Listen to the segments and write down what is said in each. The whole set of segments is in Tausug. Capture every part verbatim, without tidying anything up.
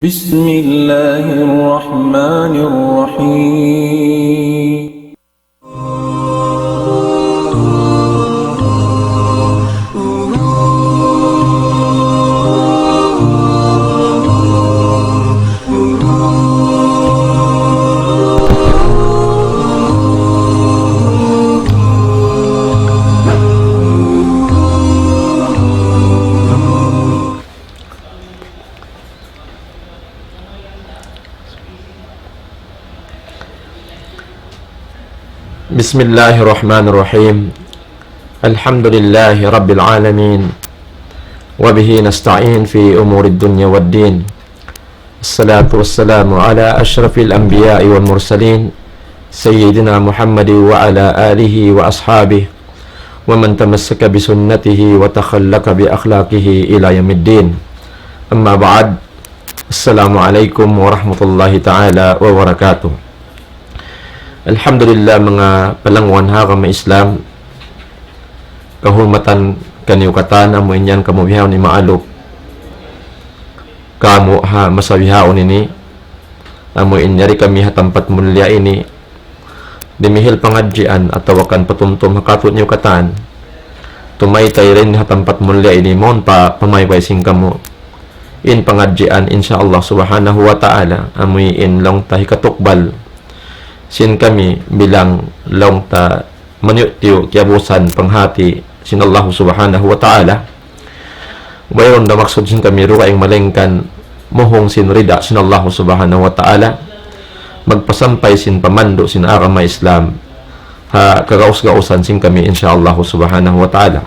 بسم الله الرحمن الرحيم. بسم الله الرحمن الرحيم. الحمد لله رب العالمين. وبه نستعين في أمور الدنيا والدين. الصلاة والسلام على أشرف الأنبياء والمرسلين، سيدنا محمد وعلى آله وأصحابه، ومن تمسك بسنته وتخلق بأخلاقه إلى يوم الدين. أما بعد، السلام عليكم ورحمة الله تعالى وبركاته. Alhamdulillah, manga palangwan ha agama Islam, kahurmatan kaniyu katan, amu in yan kamu bihaun imaalup kamu ha masa bihaun ini, amu in yari kami ha tampat mulia ini, dimihil pangadjian atawa kan patumtum ha katu' niyu katan, tumaytay dayn ha tampat mulia ini, mawn pa pamaybay sin kamu in pangadjian, insya Allah subhanahu wa ta'ala, amu in laung ta hikatukbal sin kami bilang laung ta maniyu'-tiyu' kiyabusan panghati sin Allah subhanahu wa ta'ala. Wayruun da maksud sin kami dugaing malaingkan muhung sin rida sin Allah subhanahu wa ta'ala, magpasampay sin pamandu' sin agama Islam ha kagaus-gausan sin kami, insya Allah subhanahu wa ta'ala.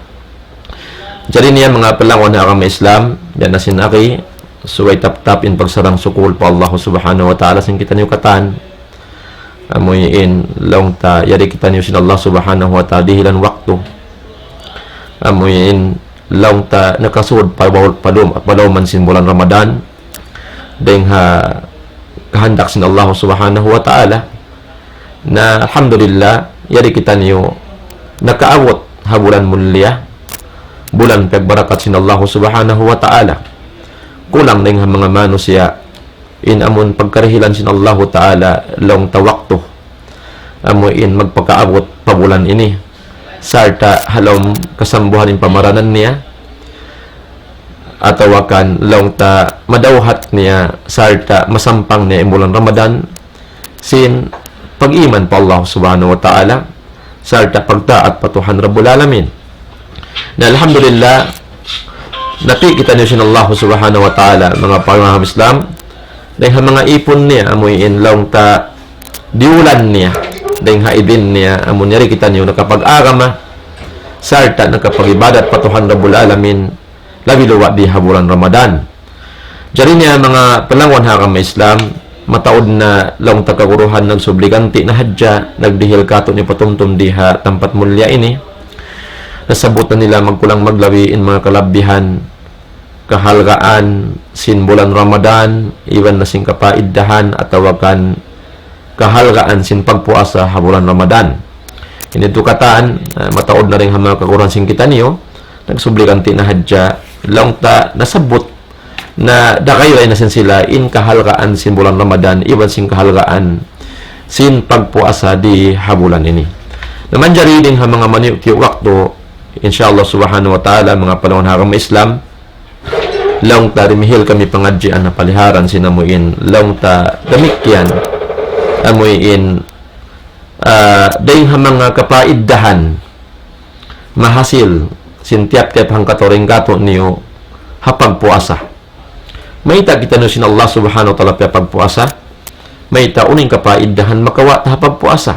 Jari niya manga palangwan ha agama Islam, yan na sin aki, subay taptap in pagsarang-sukul pa Allah subhanahu wa ta'ala sin kitaniyu katan. Amu in laung ta yari kitaniyu sin Allah subhanahu wa ta'ala dihilan waktu. Amu in laung ta nakasud pa, pa, pa lawm sin bulan Ramadan, dayn ha kahandak sin Allah subhanahu wa ta'ala. Na alhamdulillah, yari kitaniyu nakaabut ha bulan mulia, bulan piyagbarakat sin Allah subhanahu wa ta'ala. Kulang dayn ha manga manusiya' in amun pagkarihilan sin Allahu ta'ala laung ta waktu, amu in magpakaabut pa bulan ini, sarta' ha lawm kasambuhan in pamaranan niya, atawa kan laung ta madawhat niya sarta' masampang niya in bulan Ramadan sin pag-iman pa Allah subhanahu wa ta'ala, sarta' pagtaat pa Tuhan Rabbul Alamin. Na alhamdulillah, napi' kitaniyu sin Allah subhanahu wa ta'ala, manga palangwan ha agama Islam, dayn ha manga ipun niya, amu in laung ta diyulan niya, dayn ha idin niya, amu in yari kitaniyu nakapag-agama, sarta' nakapag-ibadat pa Tuhan Rabbul Alamin, labi luba' di ha bulan Ramadan. Jari niya manga palangwan ha agama Islam, mataud na laung ta kaguruhan nagsubli ganti na hadja, nagdihil katu' niyu patumtum di ha tampat mulia ini. Nasabbut na nila magkulang maglabi in manga kalabihan, kahalgaan sin bulan Ramadan, iban na sin kapaiddahan atawa kan kahalgaan sin pagpuasa ha bulan Ramadan. Ini tu katan, ah, mataud na dayn ha manga kaguruhan sin kitaniyu, nagsubli ganti na hadja, laung ta nasabbut na dagayray na sin sila in kahalgaan sin bulan Ramadan, iban sin kahalgaan sin pagpuasa di ha bulan ini. Na manjari dayn ha manga maniyu'-tiyu' waktu, insya Allah subhanahu wa ta'ala, manga palangwan ha agama Islam, laung ta dimihil kami pangadjian ha paliharan sin amu in, laung ta damikkiyan, amu in, ah, dayn ha manga kapaiddahan mahasil sin tiyap-tiyap hangkatau dayn katu' niyu ha pagpuasa. Mayta' kitaniyu sin Allah subhanahu wa ta'ala piyapagpuasa, mayta' unu in kapaiddahan makawa' ta ha pagpuasa.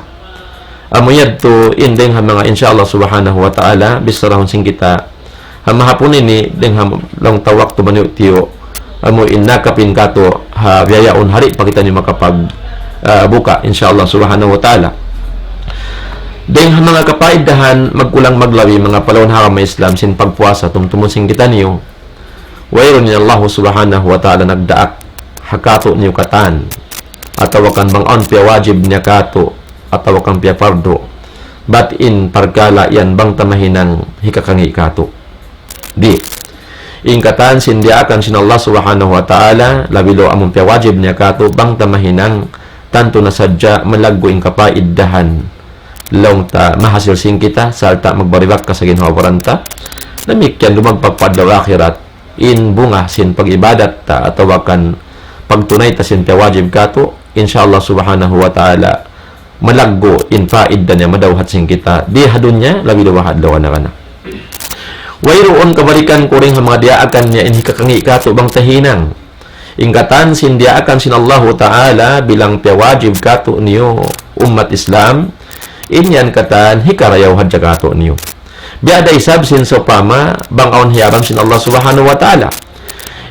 Amu yadtu in dayn ha manga insya Allah subhanahu wa ta'ala, bisarahun sin kita ha mahapun ini dayn ha laung ta waktu maniyu'-tiyu', amu in nakapin katu' ha bihaun hari pa kitaniyu makapag, ah, buka, insya Allah subhanahu wa ta'ala. Dayn ha manga kapaiddahan, magkulang maglabi manga palangwan ha agama Islam sin pagpuasa, tumtumun sin kitaniyu, wayruun in Allah subhanahu wa ta'ala nagdaak ha katu' niyu katan, atawa kan bang awn piyawajib niya katu', atawa kan piyapardu, bat in parkala' yan bang ta mahinang hikakangi' katu'. Di'. In katan sin diyaakan sin Allah Subhanahu wa Ta'ala, labi laung amun piyawajib niya katu' bang ta mahinang, tantu na sadja malaggu' in kapaiddahan. Laung ta mahasil sin kita, sarta' magbariwak ka sa ginhawa-baran ta. Damikkiyan lumagpak pa adlaw akhirat, in bunga sin pag-ibadat ta, atawa kan pagtunay ta sin piyawajib katu', insya Allah Subhanahu wa Ta'ala, malaggu' in paidda niya madawhat sin kita. Di ha dunya, labi laung ha adlaw akhirata. Wayruun kabalikan ku dayn ha manga diyaakan niya in hikakangi' katu' bang ta hinang. In katan sin diyaakan sin Allahu Ta'ala bilang piyawajib katu' niyu ummat Islam, in yan katan hikarayaw hadja katu' niyu. Biya' da isab sin sawpama bang awn hiyaram sin Allah Subhanahu wa Ta'ala.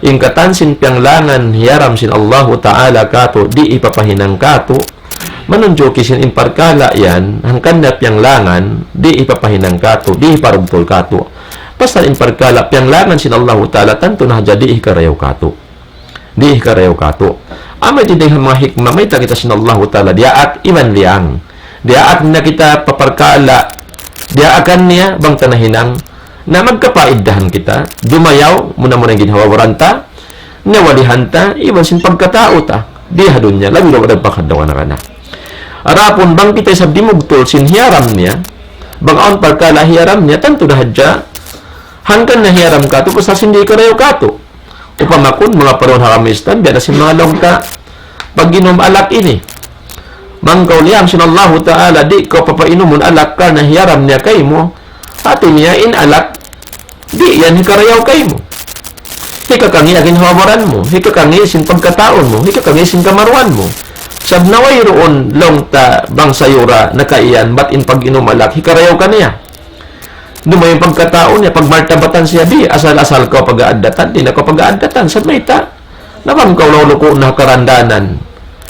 In katan sin piyanglangan hiyaram sin Allahu Ta'ala katu', di' hipapahinang katu', manunjuki sin in parkala' yan, hangkan na piyanglangan, di' hipapahinang katu', di' hiparugtul katu'. Pasal in parkala' piyanglangan sin Allahu Ta'ala, tantu na hadja di' hikarayaw katu'. Di' hikarayaw katu'. Amu ini dayn ha manga hikmah, mayta' kita sin Allahu Ta'ala diyaak iban liyang. Diyaak niya kita pa parkala', diyaakan niya bang ta nahinang, na magkapaiddahan kita, dumayaw, muna-muna in ginhawa-baran ta, niyawalihan ta, iban sin pagkatau ta, di ha dunya, labi laung pa adlaw akhirata. Adapun bang kita isab dimugtul sin hiyaram niya, bang awn parkala' hiyaram niya, tantu na hadja, hangkan na hiyaram katu', pasal sin di' hikarayaw katu'. Upama kunu' manga palangga' ha agama Islam, biya' na sin manga laung ta, pag-inum alak ini. Bang kaw liyang sin Allahu Ta'ala, di' kaw papainumun alak karna' hiyaram niya kaymu. Hati niya in alak, di' yan hikarayaw kaymu. Hikakangi' ha ginhawa-baran mu, hikakangi' sin pagkatau mu, hikakangi' sin kamaruan mu. Sabab wayruun laung ta bang sayura na kaiyan, bat in pag-inum alak, hikarayaw kaniya. Dumayaw in pagkatau niya, pagmartabatan siya, di' asal-asal kaw pag-aaddatan, di' na kaw pag-aaddatan, sabab mayta'. Na bang kaw laung luku' na karandanan,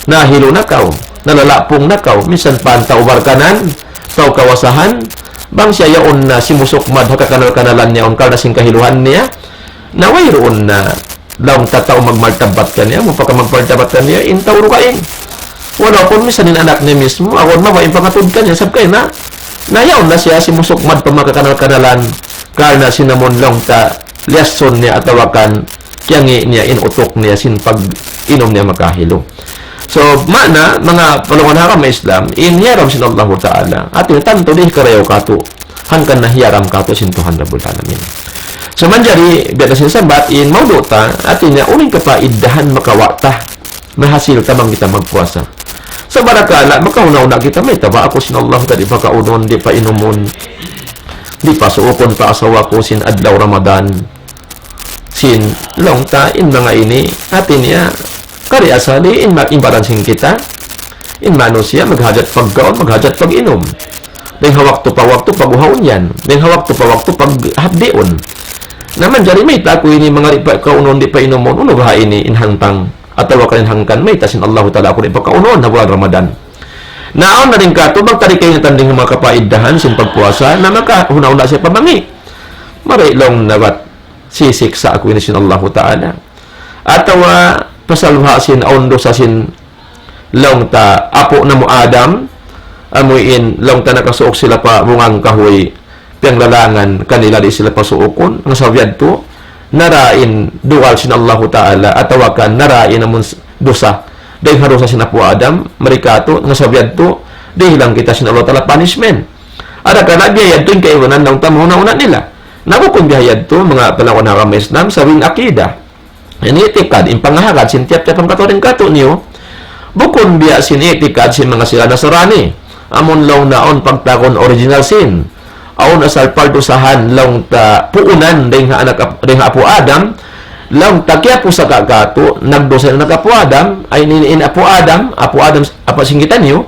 nahilu na kaw, nalalapung na kaw, minsan pa in tau barkanan, tau kawasahan, bang siya yaun na simusukmad ha kakanal-kanalan niya, awn karna' sin kahiluhan niya, na wayruun na laung ta tau magmartabat kaniya, amu pa ka magmartabat kaniya, in tau dugaing. Walaupun minsan in anak niya mismu, awn mabaya' in pangatud kaniya, sabab kayna, na yaun na siya simusukmad pa manga kakanal-kanalan, karna' sin amun laung ta, liyasun niya atawa kan, kiyangi' niya in utuk niya sin pag-inum niya makahilu. So, maana, manga palangga' ha agama Islam, in hiyaram sin Allahu Ta'ala, hati niya tantu di' hikarayaw katu'. Hangkan na hiyaram katu' sin Tuhan Rabbul Alamin. So, manjari, biya' da sin sambat, in maudu' ta, hati niya, unu in kapaiddahan makawa' ta, mahasil ta bang kita magpuasa. Sa' barakala', makahuna-huna kita, mayta' ba aku sin Allah ta di' pakaunun, di' painumun, di' pasuukun pa asawa ku sin adlaw Ramadan. Sin, laung ta, in manga ini, hati niya, kari asali, in ma-, in baran sin kita, in manusiya', maghajat pagkaun, maghajat pag-inum. Dayn ha waktu pa waktu pag-uhaun yan. Dayn ha waktu pa waktu paghapdiun. Na manjari mayta' aku ini manga di' pakaunun, di' painumun, unu baha' ini in hantang, atawa kan in hangkan, mayta' sin Allahu Ta'ala aku di' pakaunun, ha bulan Ramadan. Na awn na dayn katu', bang ta di' kaingatan dayn ha manga kapaiddahan, sin pagpuasa, na makahuna-huna siya pamangi'. Mari laung na bat, sisiksa' aku ini sin Allahu Ta'ala. Atawa pasal ha sin awn dusa sin laung ta apu' namu' Adam, amu in laung ta nakasuuk sila pa bungang kahuy, piyanglalangan kanila di' sila pasuukun, hangkan sabab yadtu, narain dugal sin Allahu Ta'ala, atawa kan narain amun s-, dusa, dayn ha dusa sin apu' Adam, mari katu', hangkan sabab yadtu, dihilan kita sin Allahu Ta'ala punishment. Ada ka na biya' yadtu in kaibanan laung ta mahuna-huna nila. Na bukun biya' yadtu, manga palangga' ha agama Islam, sabab in akida. In itikad, in pangahagad, sin tiyap-tiyap hangkatau dayn katu' niyu. Bukun biya' sin itikad, sin manga sila Nasrani. Amun laung na awn pagtawagun original sin. Awn asal pardusahan, laung ta puunan, dayn ha anak ap-, dayn ha apu' Adam. Laung ta kiyapusaka katu', nagdusa in anak apu' Adam, ay in, in apu' Adam, apu' Adam, apa sin kitaniyu,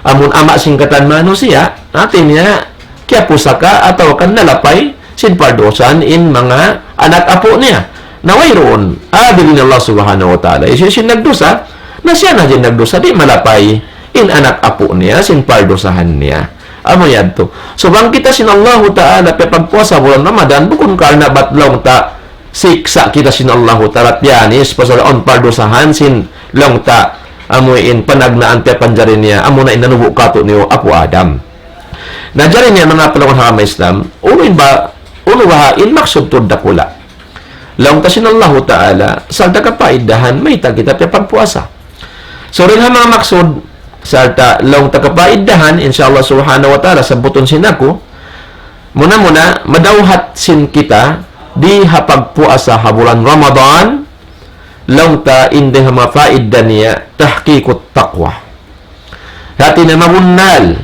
amun ama' sin katan manusiya', hati niya, kiyapusaka atawa kan nalapay sin pardusahan in manga anak apu' niya. Na wayruun, adil in Allah Subhanahu wa Ta'ala. Hisiyu-siyu in nagdusa, na siya na hadja in nagdusa, di' malapay in anak apu' niya, sin pardusahan niya. Amu yadtu. So, bang kita sin Allahu Ta'ala, piyagpuasa bulan Ramadan, bukun karna' bat laung ta, siksa' kita sin Allahu Ta'ala, tiyanis, pasal awn pardusahan sin laung ta, amu in panagnaan piyapanjari niya, amu na in nanubu' katu' niyu apu' Adam. Na jari niya manga palangga' ha agama Islam, unu in ba, unu baha' in maksud tuud dakula'. laung ta sin Allahu Ta'ala, sarta' kapaidahan, mayta' kita piyapagpuasa. So, dayn ha manga maksud, sarta' laung ta kapaidahan, insya Allah subhanahu wa ta'ala, sabbutun sin aku, muna-muna, madawhat sin kita, di ha pagpuasa ha bulan Ramadan, laung ta in dayn ha manga faida niya, tahqiqut taqwa. Hati niya mabunnal,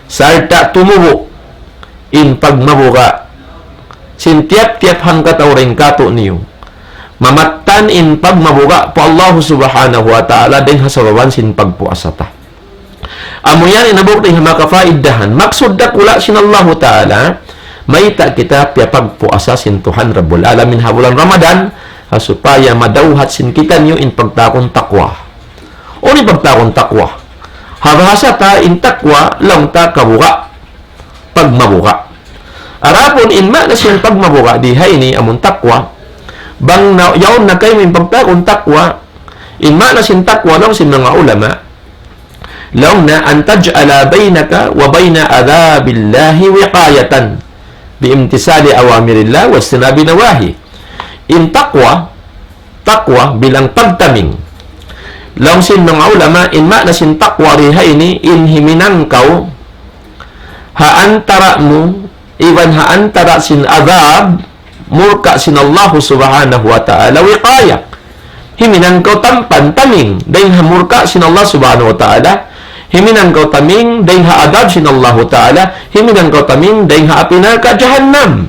sarta' tumubu' in pagmabuga' sin tiyap-tiyap hangkatau dayn kātu'niyu. Mamattan in pagmabuga' pa Allahu subhanahu wa ta'ala dayn ha sababan sin pagpuasa ta. Amu yan in hambuuk dayn ha manga kapaidahan. Maksud dakula' sin Allahu ta'ala, mayta' kita piyapagpuasa sin Tuhan Rabbul Alamin ha bulan Ramadan, ha supaya madawhat sin kitaniyu in pagtawagun taqwa. Unu in pagtawagun taqwa? Ha bahasa ta in taqwa, laung ta kabuga', pagmabuga'. Adapun in maana sin pagmabuga' di ha ini amun taqwa, bang na, yaun na kaymu in pagtawagun taqwa, in maana sin taqwa laung sin manga ulama, laung niya أن تجعل بينك وبين عذاب الله وقاية بامتثال أوامر الله واجتناب نواهيه. In taqwa, taqwa bilang pagtaming. Laung sin manga ulama, in maana sin taqwa di ha ini, in himinang kaw ha antara' mu, iban ha antara' sin adab, murka' sin Allahu subhanahu wa ta'ala, wiqaya. Himinang kaw tampan, taming, dayn ha murka' sin Allah subhanahu wa ta'ala, himinang kaw taming, dayn ha adab sin Allahu ta'ala, himinang kaw taming, dayn ha api narka' jahannam.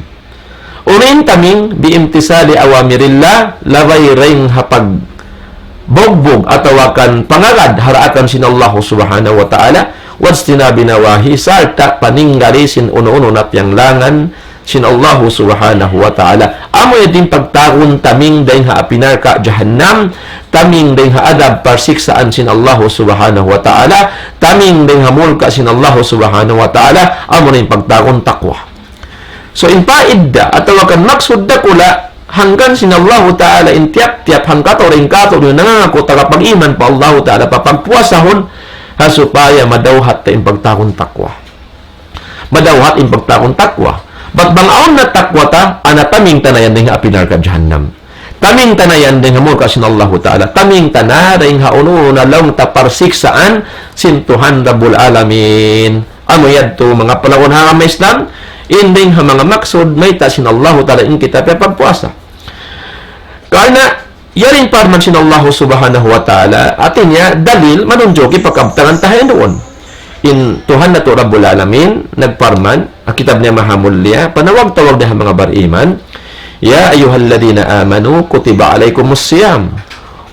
Unu in taming, بامتثال أوامر الله, labay dayn ha pagbugbug atawa kan pangagad ha daakan sin Allahu subhanahu wa ta'ala, واجتناب نواهيه, sarta' paninggali sin unu-unu na piyanglangan sin Allahu subhanahu wa ta'ala. Amu yan in pagtawagun taming dayn ha api narka' jahannam, taming dayn ha adab parsiksaan sin Allahu subhanahu wa ta'ala, taming dayn ha murka' sin Allahu subhanahu wa ta'ala, amu yan in pagtawagun taqwa. So, in paidda atawa kan maksud dakula', hangkan sin Allahu ta'ala in tiyap-tiyap hangkatau dayn kātu'niyu nangangaku tagapag-iman pa Allahu ta'ala papagpuasahun, ha supaya madawhat ta in pagtawagun taqwa. Madawhat in pagtawagun taqwa. Bat bang awn na taqwa ta, ana taming ta na yan dayn ha api narka' jahannam. Taming ta na yan dayn ha murka' sin Allahu ta'ala. Taming ta na dayn ha unu-unu na laung ta parsiksaan sin Tuhan Rabbul Alamin. Amu yadtu manga palangga' ha agama Islam, in dayn ha manga maksud mayta' sin Allahu ta'ala in kita piyapagpuasa. Karna' yari in parman sin Allahu subhanahu wa ta'ala, hati niya dalil manunjuki pakabtangan ta ha yan duun. In Tuhan natu' Rabbul Alamin nagparman ha kitab niya mahamulliya, panawag-tawag niya ha manga bariman, يا أيها الذين آمنوا كتب عليكم الصيام.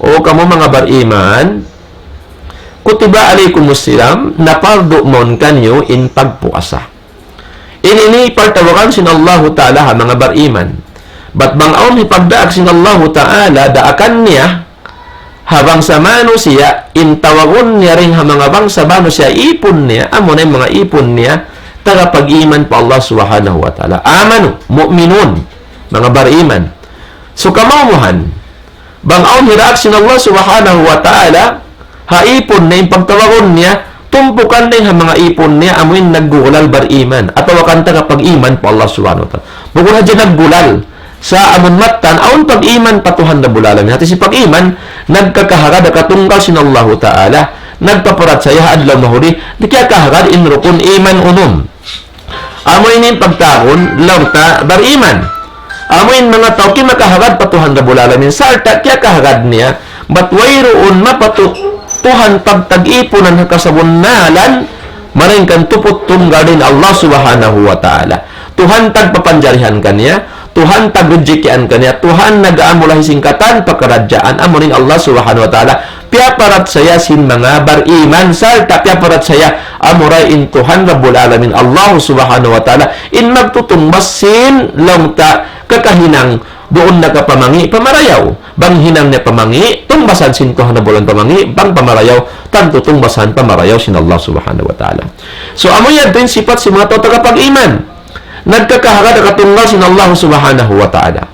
O kamu manga bariman, كتب عليكم الصيام, napardu mawn kaniyu in pagpuasa. Ini, ini partawagan sin Allahu ta'ala ha manga bariman. Bat bang awn hipagdaak sin Allahu ta'ala daakan niya ha bangsa manusiya', in tawagun niya dayn ha manga bangsa manusiya' īpun niya, amu na in manga īpun niya tagapag-iman pa Allah subhanahu wa ta'ala. آمنوا, mu'minun, manga bariman. So, kamawmuhan, bang awn hidaak sin Allah subhanahu wa ta'ala ha īpun niya, in pagtawagun niya, tumpukan dayn ha manga īpun niya, amu in naggugulal bariman, atawa kan tagapag-iman pa Allah subhanahu wa ta'ala. Bukun hadja naggulal. Sa' amun mattan, awn pag-iman pa Tuhan Rabbul Alamin. Hati sin pag-iman, nagkakahagad ha katunggal sin Allahu ta'ala, nagpaparachaya ha adlaw mahuli, di' kiyakahagad in rukun iman unum. Amu ini in pagtawagun laung ta bariman. Amu in manga tau kimakahagad pa Tuhan Rabbul Alamin, sarta' kiyakahagad niya, bat wayruun mapatu' Tuhan pagtag-ipunan ha kasabunnalan, malaingkan tuput tunggal in Allah subhanahu wa ta'ala. Tuhan tagpapanjarihan kaniya, Tuhan tagrijikian kaniya, Tuhan nag-aamula sin katan pakaradjaan, amu in Allah subhanahu wa ta'ala, piyaparachaya sin manga bariman, sarta' piyaparachaya amura in Tuhan Rabbul Alamin, Allah subhanahu wa ta'ala, in magtutungbas sin laung ta kakahinang duun na ka pamangi' pamarayaw. Bang hinang niya pamangi', tungbasan sin Tuhan Rabbul Alamin pamangi', bang pamarayaw, tantu tungbasan pamarayaw sin Allah subhanahu wa ta'ala. So, amu yadtu in sipat sin manga tau tagapag-iman. Nagkakahagad ha katunggal sin Allah subhanahu wa ta'ala.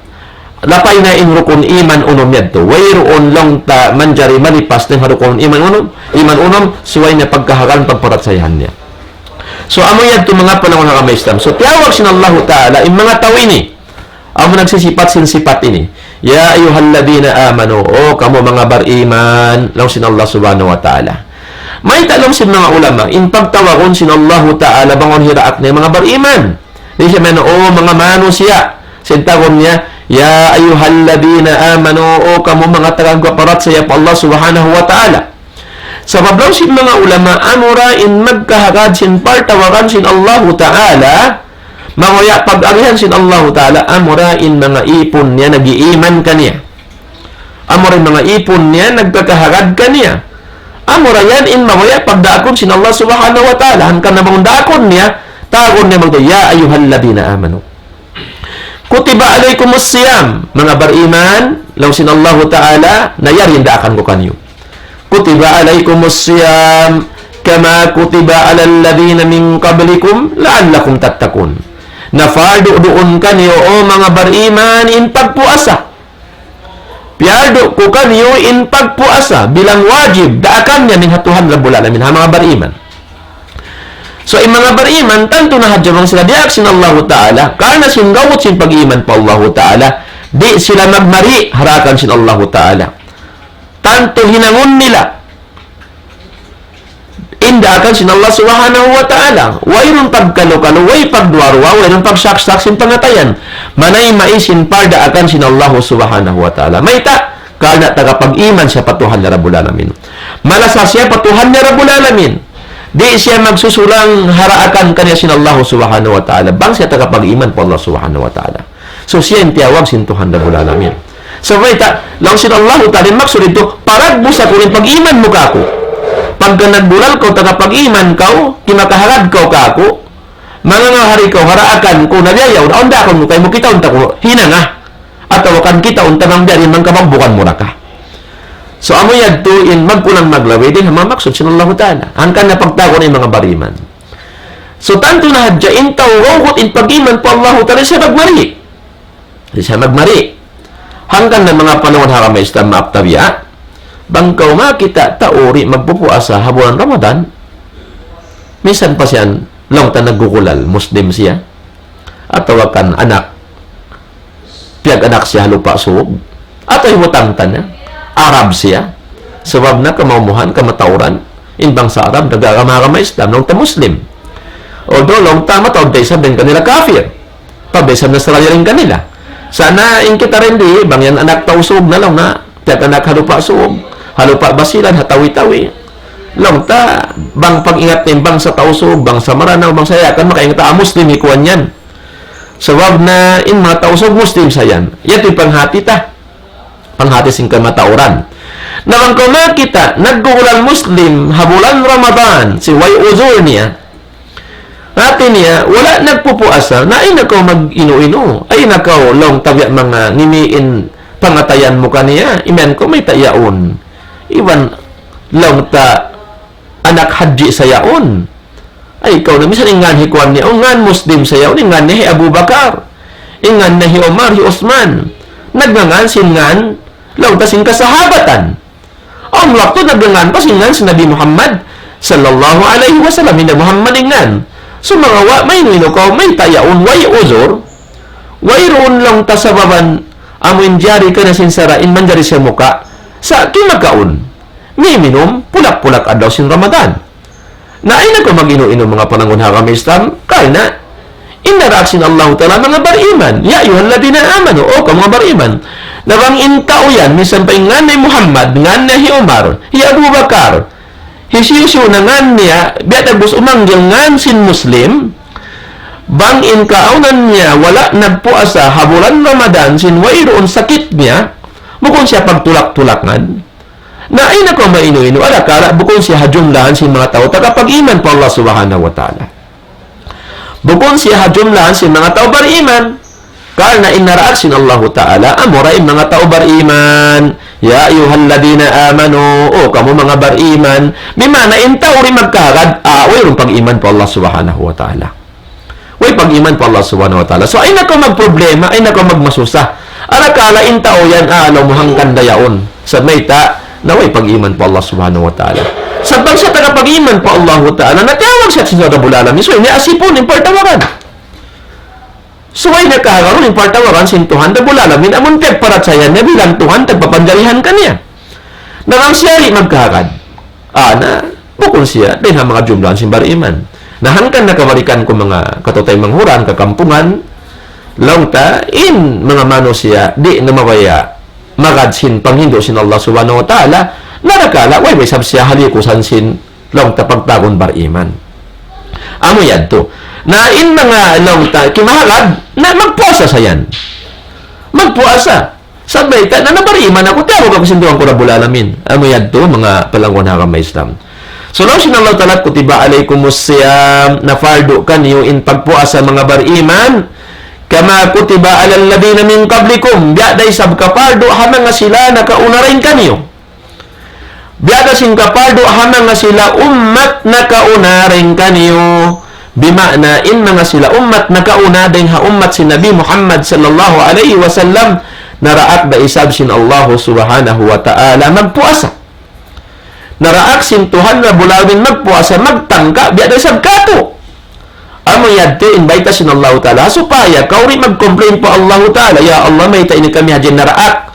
Lapay na in rukun iman unum yadtu. Wayruun laung ta manjari malipas dayn ha rukun iman unum, iman unum, subay niya pagkahagalan pagparachayahan niya. So, amu yadtu manga palangga' ha agama Islam. So, tiyawag sin Allahu ta'ala, in manga tau ini, Amu nagsisipat sin sipat ini. يا أيها الذين آمنوا, O kamu manga bariman, laung sin Allah Subhanahu wa Ta'ala. Mayta' laung sin manga ulama, in pagtawagun sin Allahu Ta'ala bang awn hiraak niya manga bariman. Di' siya mayan, O manga manusiya'. Sin tawagun niya, يا أيها الذين آمنوا, O kamu manga tagapaparachaya pa Allah Subhanahu wa Ta'ala. Sabab laung sin manga ulama, amura in magkahagad sin pagtawagun sin Allahu Ta'ala, mabaya' pag-agihan sin Allahu Ta'ala, amura in manga ipun niya nag-iiman kaniya. Amura in manga ipun niya nagkakahagad kaniya. Amura yan in mabaya' pagdaakun sin Allah Subhanahu wa Ta'ala. Hangkan na bang daakun niya, tawagun niya magtu, يا أيها الذين آمنوا. كتب عليكم الصيام, manga bariman, laung sin Allahu Ta'ala, na yari in daakan ku kaniyu. كتب عليكم الصيام كما كتب على الذين من قبلكم لعلكم تتقون. Na pardu' duun kaniyu, O manga bariman, in pagpuasa. Piyardu' ku kaniyu in pagpuasa bilang wajib, daakan niya dayn ha Tuhan Rabbul Alamin, ha manga bariman. So, in manga bariman, tantu na hadja bang sila diyaak sin Allahu Ta'ala, karna' sin gawut sin pag-iman pa Allahu Ta'ala, di' sila magmari' ha daakan sin Allahu Ta'ala. Tantu hinangun nila in daakan sin Allah Subhanahu wa Ta'ala. Wayruun pagkalu-kalu, way pagduwa-ruwa, wayruun pagsaksak sin pangatayan. Manayma' in sin pardaakan sin Allah Subhanahu wa Ta'ala. Mayta'? Karna' tagapag-iman siya pa Tuhan niya Rabbul Alamin. Malasa siya pa Tuhan niya Rabbul Alamin. Di' siya magsusulang ha daakan kaniya sin Allah Subhanahu wa Ta'ala. Bang siya tagapag-iman pa Allah Subhanahu wa Ta'ala. So, siya in tiyawag sin Tuhan Rabbul Alamin. Sa' mayta', laung sin Allahu Ta'ala, in maksud yadtu, paragbusa kaw in pag-iman mu kāku'. Pagka nagbulal kaw, tagapag-iman kaw, kimakahagad kaw kāku', mangangahari kaw ha daakan ku, na biya' yaun, awn daakun ku kaymu, kitaun ta kaw, hinanga. Atawa kan kitaun ta bang biya' diin manga kabambukan mu ra ka. So, amu yadtu in magkulang maglabi dayn ha manga maksud sin Allahu Ta'ala. Hangkan na pagtawagun in manga bariman. So, tantu na hadja in tau gawgut in pag-iman pa Allahu Ta'ala, siya magmari'. Di' siya magmari'. Hangkan na manga panagnaan ha agama Islam, maap ta biya'. Bang kaw makakita' tau di' magpupuasa ha bulan Ramadan, minsan pa siya, laung ta naggugulal, Muslim siya. Atawa kan anak, piyag-anak siya ha Lupa' Sug. Atawa hibutang ta niya, Arab siya. Sabab na kamaumuhan, kamatauran, in bangsa Arab, nag-agama, agama Islam, laung ta Muslim. Although, laung ta mataud ta isab dayn kanila kafir. Pabesa na sarali dayn kanila. Sa' na in kita dayn di, bang yan anak Tausug na laung na, tiyak anak ha Lupa' Sug, ha Lupa' Basilan, ha Tawi-Tawi. Laung ta, bang pag-ingat na in bangsa Tausug, bangsa Maranao, bangsa Yakan, makaingat ta, ah, Muslim hi kuwan yan. Sabab na in manga Tausug Muslim sa yan. Yadtu in panghati ta. Panghati sin kamatauran. Na bang kaw makakita', naggugulal Muslim, ha bulan Ramadan, sin way uzur niya. Hati niya, wala' nagpupuasa, na ayaw na kaw mag-inu-inu. Ayaw na kaw laung ta biya' manga ngimiin pangatayan mu kaniya, imiyan kaw mayta' yaun. Iban laung ta anak hadji sa yaun. Ay, ikaw na, misan in ngan hi kuwan niya, o ngan Muslim sa yaun, in ngan niya hi Abu Bakar, in ngan niya hi Umar, hi Usman. Nagngangan sin ngan, laung ta sin kasahabatan. Awn waktu nagngangan pa sin ngan sin Nabi Muhammad sallallahu alayhi wasallam, hinda Muhammad in ngan. Sumagawa', mainu-inu kaw, mayta' yaun, way uzur. Wayruun laung ta sababan, amu in jari kaniya sin sara', in manjari siya muka', sa' kimakaun, miminum, pulak-pulak adlaw sin Ramadan. Na ayaw na kaw mag-inu-inu manga panangun ha agama Islam, karna' in daakan sin Allahu Ta'ala manga bariman. يا أيها الذين آمنوا, o kamu manga bariman. Na bang in tau yan, misan pa in ngan niya hi Muhammad, ngan niya hi Umar, hi Abu Bakar, hisiyu-siyu na ngan niya, biya' dagbus umanggil ngan sin Muslim, bang in kaawnan niya wala' nagpuasa ha bulan Ramadan sin wayruun sakit niya, bukun siya pagtulak-tulakan. Na ayaw na kaw mainu-inu, arakala' bukun siya ha jumlahan sin manga tau tagapag-iman pa Allah Subhanahu wa Ta'ala. Bukun siya ha jumlahan sin manga tau bariman. Karna' in daakan sin Allahu Ta'ala, amura in manga tau bariman. يا أيها الذين آمنوا, o kamu manga bariman. Bima'na in tau di' magkahagad, ah, wayruun pag-iman pa Allah Subhanahu wa Ta'ala. Way pag-iman pa Allah Subhanahu wa Ta'ala. So, ayaw na kaw magproblema, ayaw na kaw magmasusa. Arakala' in tau yan, ah, laung mu hangkan da yaun. Sa' mayta', na way pag-iman pa Allah Subhanahu wa Ta'ala. Sa' bang siya tagapag-iman pa Allah Ta'ala, na tiyawag siya sin Rabbul Alamin. So, ini asipun, in pagtawagan. Subay niya kahagad in pagtawagun sin Tuhan Rabbul Alamin, amun piyagparachaya niya bilang Tuhan, tagpapanjarihan kaniya. Na bang siya di' magkahagad, ah, na, bukun siya dayn ha manga jumlahan sin bariman. Na hangkan nakabalikan ku manga kataymanghuran, kakampungan, laung ta, in manga manusiya', di' na mabaya' magad sin panghindu' sin Allah Subhanahu wa Ta'ala, na dakala', way, way isab siya halikusan sin laung ta pagtawagun bariman. Amu yadtu. Na in manga laung ta kimahagad, na magpuasa sa yan. Magpuasa. Sabab mayta', na, na bariman aku, tiyawag aku sin Tuhan ku Rabbul Alamin. Amu yadtu, manga palangga' ha agama Islam. So, laung sin Allah Ta'ala, كتب عليكم الصيام, na pardu kaniyu in pagpuasa manga bariman, كما كتب على الذين من قبلكم, biya' da isab kapardu ha manga sila nakauna dayn kaniyu. Biya' da sin kapardu ha manga sila ummat nakauna dayn kaniyu. Bima'na in manga sila ummat nakauna dayn ha ummat sin Nabi Muhammad sallallahu alayhi wasallam, naraak da isab sin Allah Subhanahu wa Ta'ala magpuasa. Naraak sin Tuhan Rabbul Alamin magpuasa, magtangka, biya' da isab katu'. Amu yadtu in bayta' sin Allahu Ta'ala, supaya kaw di' mag-complain pa Allahu Ta'ala, "Ya Allah, mayta' ini kami hadja naraak.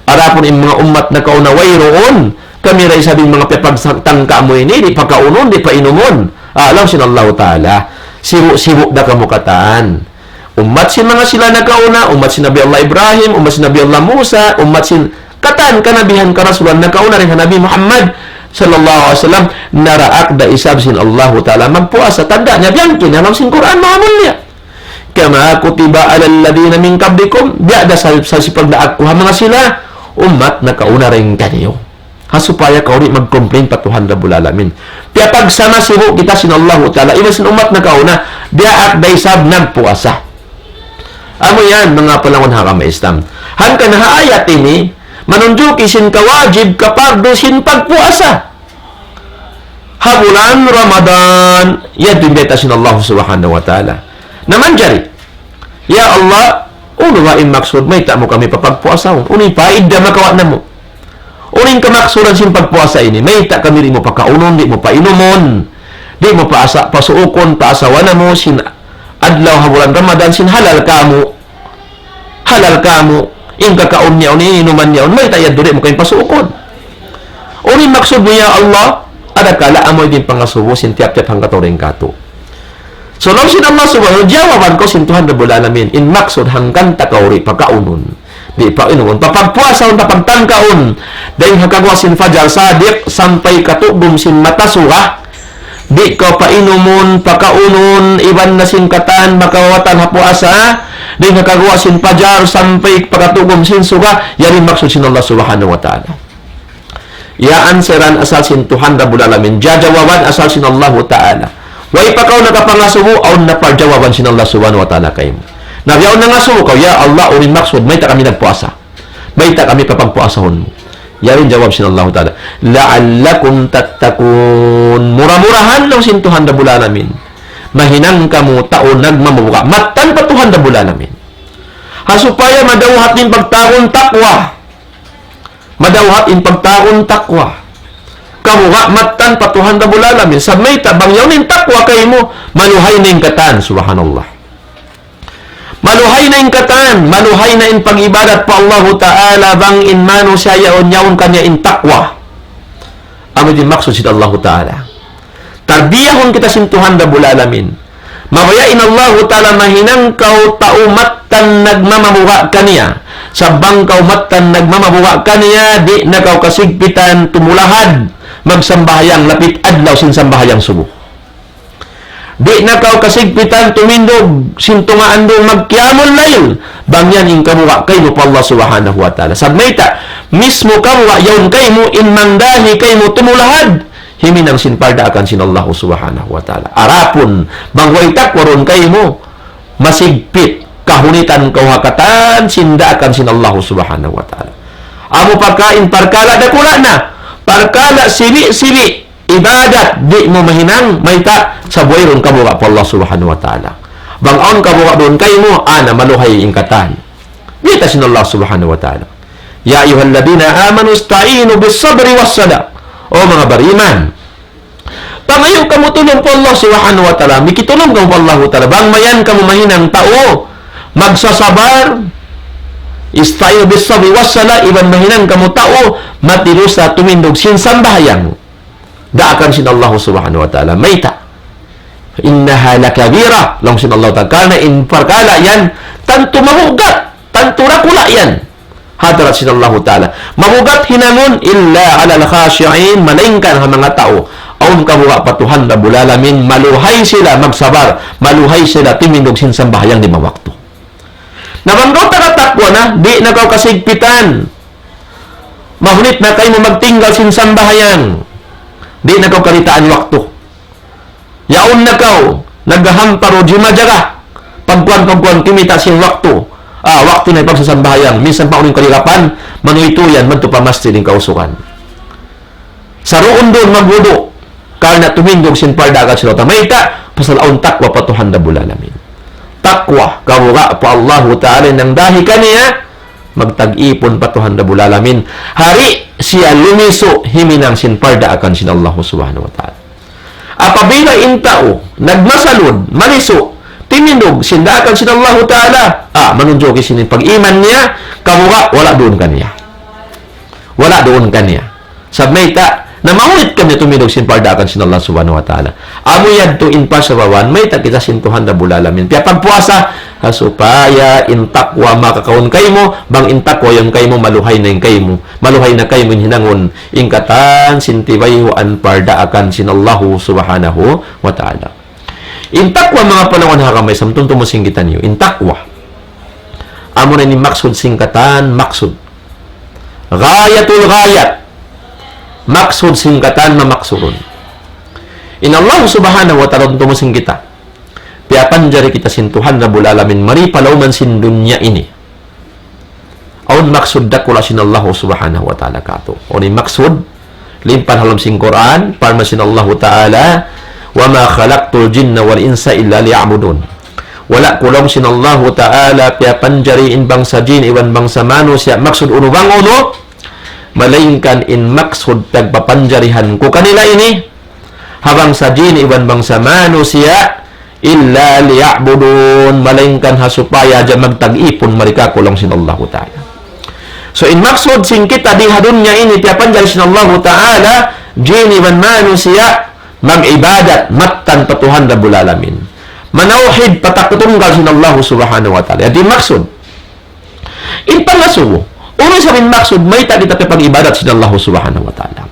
Adapun in manga ummat nakauna wayruun, kami da isab in manga piyapagsangka mu ini, di' pakaunun, di' painumun." Ah, laung sin Allahu Ta'ala, sibu'-sibu' da kamu katan. Ummat sin manga sila nakauna, ummat sin Nabi Allah Ibrahim, ummat sin Nabi Allah Musa, ummat sin katan kanabihan karasulan nakauna dayn ha Nabi Muhammad sallallahu alayhi wasallam, naraak da isab sin Allahu Ta'ala magpuasa. Tanda' niya biya' hangkan laung sin Qur'an Maha Mulia. كما كتب على الذين من قبلكم, biya' da sa, sa sipagdaak ku ha manga sila ummat nakauna dayn kaniyu. Ha supaya kaw di' mag-complain pa Tuhan Rabbul Alamin. Piyapagsama sibu' kita sin Allahu Ta'ala, iban sin ummat nakauna, diyaak da isab nagpuasa. Amu yan, manga palangga' ha agama Islam. Hangkan ha ayat ini, manunjuki sin kawajib, kapardu sin pagpuasa ha bulan Ramadan. Yan in bayta' sin Allah Subhanahu wa Ta'ala. Na manjari, "Ya Allah, unu ba in maksud, mayta' mu kami papagpuasahun? Unu in paidda makawa' namu'? Unu in kamaksuran sin pagpuasa ini? Mayta' kami di' mu pakaunun, di' mu painumun, di' mu paasa-, pasuukun, paasawa namu' sin adlaw ha bulan Ramadan sin halal kamu?" Halal kamu, in kakaun niya yaun, in inuman niya yaun, mayta' yadtu di' mu kami pasuukun? Unu in maksud mu, ya Allah? Adakala amu in pangasubu sin tiyap-tiyap hangkatau dayn kātu'. So, laung sin Allah Subhanahu, jawaban kaw sin Tuhan Rabbul Alamin, in maksud hangkan ta kaw di' pakaunun, di' painumun, papagpuasahun, papagtangkaun, dayn ha kaguwa' sin fajar sadiq sampay katugum sin mata suga, di' kaw painumun, pakaunun, iban na sin katan, makawatan ha puasa, dayn ha kaguwa' sin fajar sampay pa katugum sin suga, yan in maksud sin Allah Subhanahu wa Ta'ala. Iyaansweran asal sin Tuhan Rabbul Alamin, jajawaban asal sin Allahu Ta'ala. Way pa kaw nakapangasubu, awn na parjawaban sin Allah Subhanahu wa Ta'ala kaymu. Na biya' awn nangasubu kaw, "Ya Allah, unu in maksud, mayta' kami nagpuasa? Mayta' kami papagpuasahun mu?" Yan in jawab sin Allahu Ta'ala. "لعلكم تتقون." Mura-murahan laung sin Tuhan Rabbul Alamin, mahinang kamu tau nagmamabuga' mattan pa Tuhan Rabbul Alamin. Ha supaya madawhat in pagtawagun taqwa. Madawhat in pagtawagun taqwa. Kabuga' mattan pa Tuhan Rabbul Alamin. Sa' mayta' bang yaun in taqwa kaymu, maluhay na in katan, subhanallah. Maluhay na in katan, maluhay na in pag-ibadat pa Allahu Ta'ala bang in manusiya' yaun, yaun kaniya in taqwa. Amu in maksud sin Allahu Ta'ala. Tarbiyahun kita sin Tuhan Rabbul Alamin. Mabaya' in Allahu Ta'ala mahinang kaw tau mattan nagmamabuga' kaniya. Sa' bang kaw mattan nagmamabuga' kaniya, di' na kaw kasigpitan tumulahad magsambahayang lapit adlaw sin sambahayang subu. Di' na kaw kasigpitan tumindug sin tunga' andung magqiyamul layl, bang yan in kabuga' kaymu pa Allah Subhanahu wa Ta'ala. Sa' mayta', mismu kabuga' yaun kaymu in mandahi kaymu tumulahad, himinang sin pardaakan sin Allah Subhanahu wa Ta'ala. Adapun, bang way taqwa duun kaymu, masigpit, kahunitan kaw ha katan sin daakan sin Allah Subhanahu wa Ta'ala. Amu pa ka in parkala' dakula' na, parkala' sibi'-sibi', ibadat di' mu mahinang, mayta', sabab wayruun kabuga' pa Allah Subhanahu wa Ta'ala. Bang awn kabuga' duun kaymu, ana maluhay in katan. Bayta' sin Allah Subhanahu wa Ta'ala, "يا أيها الذين آمنوا استعينوا بالصبر والصلاة." O manga bariman, pangayu' kamu tulung pa Allah Subhanahu wa Ta'ala, mikitulung kamu pa Allahu Ta'ala. Bang mayan kamu mahinang tau, magsasabar, استعينوا بالصبر والصلاة, iban mahinang kamu tau matilusa tumindug sin sambahayang daakan sin Allah Subhanahu wa Ta'ala. Mayta'? إنها لكبيرة, laung sin Allah Ta'ala. Karna' in parkala' yan, tantu mabugat, tantu dakula' yan. Hadarat sin Allah Ta'ala. Mabugat hinangun إلا على الخاشعين, malaingkan ha manga tau awn kabuga' pa Tuhan Rabbul Alamin, maluhay sila magsabar, maluhay sila timindug sin sambahayang lima waktu. Na bang kaw taga takwa na, di' na kaw kasigpitan. Mahunit na kaymu magtinggal sin sambahayang. Di' na kaw karitaan waktu. Yaun na kaw, naghahampar o jimajaga. Pagkuan-pagkuan kimita' sin waktu. Ah, waktu na ipagsasambahayang. Minsan pa unu in kalilapan, manuytuy yan, madtu pa masjid in kausugan. Saruun-duun magwudu'. Karna' tumindug sin parda' daakan sin Allah. Mayta', pasal awn takwa pa Tuhan Rabbul Alamin. Takwa, kabuga' pa Allahu Ta'ala in nangdahi kaniya, magtag-ipun pa Tuhan Rabbul Alamin. Hari siya lumisu' himinang sin parda' daakan sin Allah Subhanahu wa Ta'ala. Apabila in tau nagmasalud, malisu', timindug sin daakan sin Allahu Ta'ala, ah, manunjuki sin pag-iman niya, kabuga' wala' duun kaniya. Wala' duun kaniya. Sabab mayta', na mahunit kami tumindug sin parda' daakan sin Allah Subhanahu wa Ta'ala. Amu yadtu in pasababan, mayta' kita sin Tuhan Rabbul Alamin piyapagpuasa, ha supaya in takwa makakaun kaymu, bang in takwa yan kaymu, maluhay na in kaymu, maluhay na kaymu in hinangun, in katan sin tibayhuan parda' daakan sin Allahu Subhanahu wa Ta'ala. In takwa, manga palangwan ha agama Islam, tumtumun sin kitaniyu. In takwa, amuna in maksud sin katan maksud. Ghayatul ghayat. Maksud sin katan mamaksudun. In Allah Subhanahu wa Ta'ala, tumtumun sin kita. Piyapanjari kita sin Tuhan Rabbul Alamin mari pa lawm sin dunya ini. Awn maksud dakula' sin Allah Subhanahu wa Ta'ala katu'. Awn maksud, limpan ha lawm sin Qur'an, parman sin Allah Ta'ala, وما خلقت الجن والإنس إلا ليعبدون. Wala' ku, laung sin Allah Ta'ala, piyapanjari in bangsa jin iban bangsa manusiya', maksud unu bang unu, malaingkan in maksud pagpapanjarihan ku kanila ini, ha bangsa jin iban bangsa manusiya', إلا ليعبدون, malaingkan ha supaya hadja magtag-ipun mari kāku', laung sin Allahu Ta'ala. So, in maksud sin kita di ha dunya ini, piyapanjari sin Allahu Ta'ala, jin iban manusiya', mag-ibadat, mattan pa Tuhan Rabbul Alamin. Manawhid, patakatunggal sin Allahu Subhanahu wa Ta'ala. Yadtu in maksud. In pangasubu, unu isab in maksud, mayta' kita piyapag-ibadat sin Allah Subhanahu wa Ta'ala.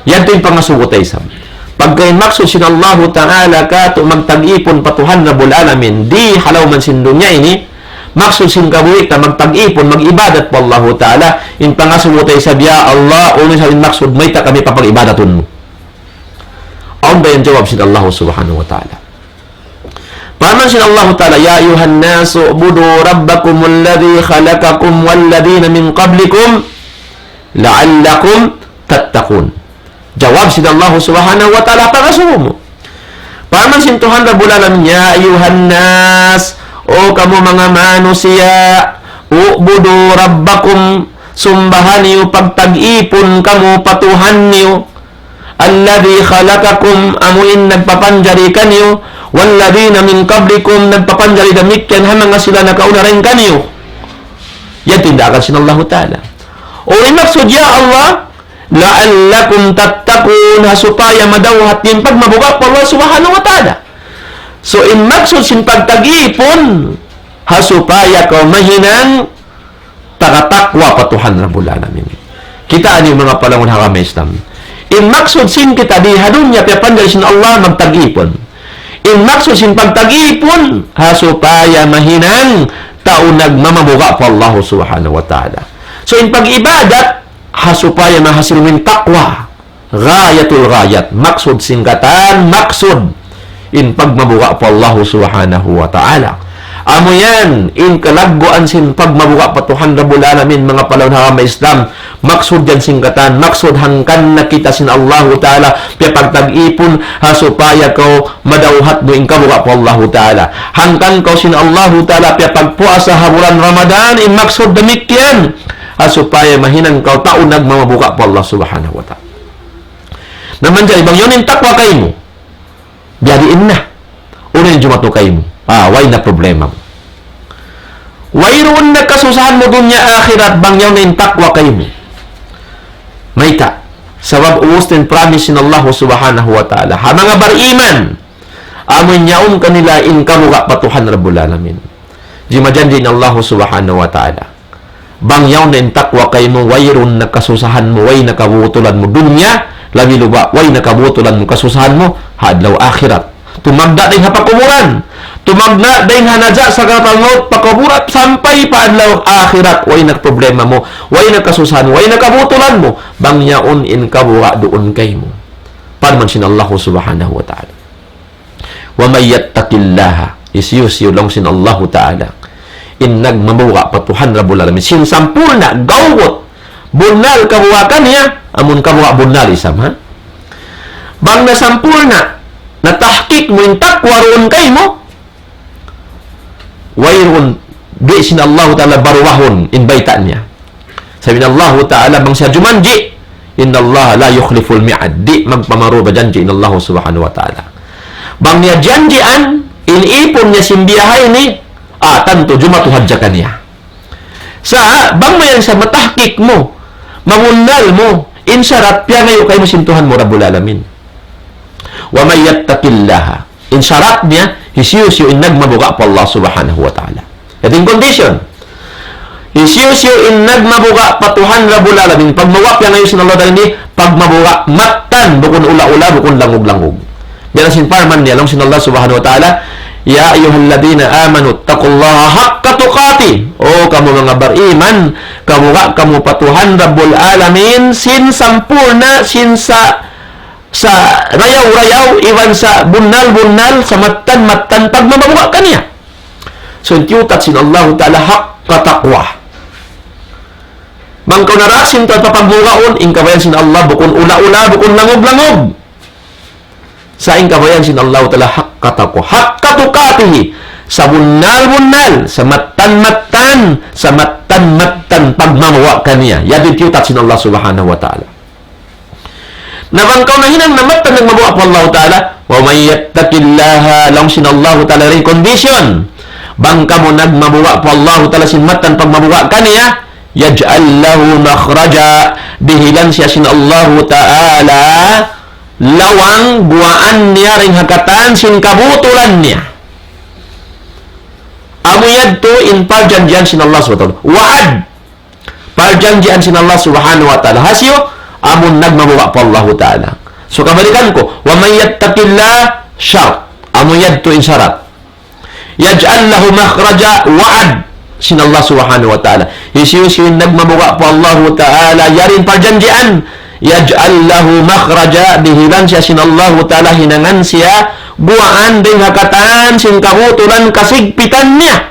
Yadtu in pangasubu ta isab. Pagka in maksud sin Allah Ta'ala katu' magtag-ipun pa Tuhan Rabbul Alamin, di ha lawm sin dunya ini, maksud sin kabuhi' ta magtag-ipun, mag-ibadat pa Allah Ta'ala, in pangasubu ta isab, "Ya Allah, unu isab in maksud, mayta' kami papag-ibadatun mu?" Awn ba yan jawab sin Allah Subhanahu wa Ta'ala? Parman sin Allahu Ta'ala, يا أيها الناس اعبدوا ربكم الذي خلقكم والذين من قبلكم لعلكم تتقون. Jawab sin Allah Subhanahu wa Ta'ala pangasubu mu. Parman sin Tuhan Rabbul Alamin, يا أيها الناس, O kamu manga manusiya', اعبدوا ربكم, sumbaha niyu, pagtag-ipun kamu pa Tuhan niyu. الذي خلقكم, amu in nagpapanjari kaniyu, والذين من قبلكم, nagpapanjari damikkiyan ha manga sila nakauna dayn kaniyu. Yan in daakan sin Allahu Ta'ala. Unu in maksud, ya Allah, لعلكم تتقون, ha supaya madawhat niyu in pagmabuga' pa Allah Subhanahu wa Ta'ala. So, in maksud sin pagtag-ipun, ha supaya kaw mahinang taga takwa pa Tuhan Rabbul Alamin. Kitaa niyu manga palangun ha agama Islam. In maksud sin kita di ha dunya piyapanjari sin Allah magtag-ipun. In maksud sin pagtag-ipun, ha supaya mahinang tau nagmamabuga' pa Allah Subhanahu wa Ta'ala. So, in pag-ibadat, ha supaya mahasil mu in takwa. Ghayatul ghayat, maksud sin katan maksud, in pagmabuga' pa Allah Subhanahu wa Ta'ala. Amu yan in kalagguan sin pagmabuga' pa Tuhan Rabbul Alamin, manga palangun ha agama Islam. Maksud yan sin katan maksud, hangkan na kita sin Allahu Ta'ala piyapagtag-ipun ha supaya kaw madawhat mu in kabuga' pa Allahu Ta'ala. Hangkan kaw sin Allahu Ta'ala piyapagpuasa ha bulan Ramadan, in maksud damikkiyan, ha supaya mahinang kaw tau nagmamabuga' pa Allah Subhanahu wa Ta'ala. Na manjari bang yaun in takwa kaymu, biyadiin na. Unu in jumatu kaymu? Ah, way na problema. Wayruun na kasusahan mu dunya akhirat bang yaun na in taqwa kaymu. Mayta'? Sabab ubus na in promise sin Allah subhanahu wa ta'ala ha manga bariman. Amu in yaun kanila in kabuga' pa Tuhan Rabbul Alamin. Jimajanji' in Allah subhanahu wa ta'ala. Bang yaun na in taqwa kaymu, wayruun na kasusahan mu, way na kabutulan mu dunya, labi luba', way na kabutulan mu kasusahan mu, ha adlaw akhirat. Tumagna' dayn ha pakuburan. Tumagna' dayn ha naja' sakaratul maut pa kuburan, sampay pa adlaw akhirat, way na problema mu, way na kasusahan mu, way na kabutulan mu, bang yaun in kabuga' duun kaymu. Parman sin Allah subhanahu wa ta'ala. ومن يتق الله, hisiyu-siyu laung sin Allahu Ta'ala in nagmabuga' pa Tuhan Rabbul Alamin sin sampurna', gawgut, bunnal kabuga' kaniya, amun kabuga' bunnal isab, ha? Bang na sampurna', na tahqiq mu in taqwa duun kaymu, wayruun di' sin Allahu Ta'ala barubahun in bayta' niya. Sabab in Allahu Ta'ala bang siya jumanji', إن الله لا يخلف الميعاد. Di' magpamaruba janji' in Allah subhanahu wa ta'ala. Bang niya janjian, in ipun niya sin biya' ha ini, ah, tantu jumatu hadja kaniya. Sa', bang mayan sa matahqiq mu, mabunnal mu, in sarat piyangayu' kaymu sin Tuhan mu Rabbul Alamin. ومن يتق الله. In sarat niya, hisiyu-siyu in nagmabuga' pa Allah subhanahu wa ta'ala. Yadtu in condition. Hisiyu-siyu in nagmabuga' pa Tuhan Rabbul Alamin. Pagmabuga' piyangayu' sin Allah Ta'ala ini, pagmabuga' mattan, bukun ula-ula, bukun langug-langug. Biya' na sin parman niya, laung sin Allah subhanahu wa ta'ala, يا أيها الذين آمنوا اتقوا الله حق تقاته. O kamu manga bariman, kabuga' kamu pa Tuhan Rabbul Alamin, sin sampurna', sin sa sa rayaw-rayaw, iban sa bunnal-bunnal, sa mattan-mattan, pagmamabuga' kaniya. So, in tiyutat sin Allahu Ta'ala haqqa taqwa. Bang kaw naraak sin Tuhan pa pagmabugaun, in kabayaan sin Allah, bukun ula-ula, bukun langug-langug. Sa' in kabayaan sin Allahu Ta'ala haqqa taqwa. Haqqa tuqatihi. Sa bunnal-bunnal, sa mattan-mattan, sa mattan-mattan, pagmamabuga' kaniya. Yadtu in tiyutat sin Allah Subhanahu wa Ta'ala. Na bang kaw nahinang na mattan nagmabuga' pa Allahu Ta'ala, ومن يتق الله, laung sin Allahu Ta'ala in condition. Bang kamu nagmabuga' pa Allahu Ta'ala sin mattan pagmabuga' kaniya, يجعل له مخرجا, dihilan siya sin Allahu Ta'ala lawang guwaan niya dayn ha katan sin kabutulan niya. Amu yadtu in parjanjian sin Allah Subhanahu wa Ta'ala. Wa'ad. Parjanjian sin Allah Subhanahu wa Ta'ala. Hisiyu? Amun nagmabuga' pa Allahu Ta'ala. So, kabalikan ku, ومن يتق الله, shart. Amu yadtu in sarat. يجعل له مخرجا, wa'ad sin Allah Subhanahu wa Ta'ala. Hisiyu-siyu in nagmabuga' pa Allahu Ta'ala, yari in parjanjian. يجعل له مخرجا, dihilan siya sin Allahu Ta'ala, hinangan siya guwaan dayn ha katan sin kabutulan kasigpitan niya.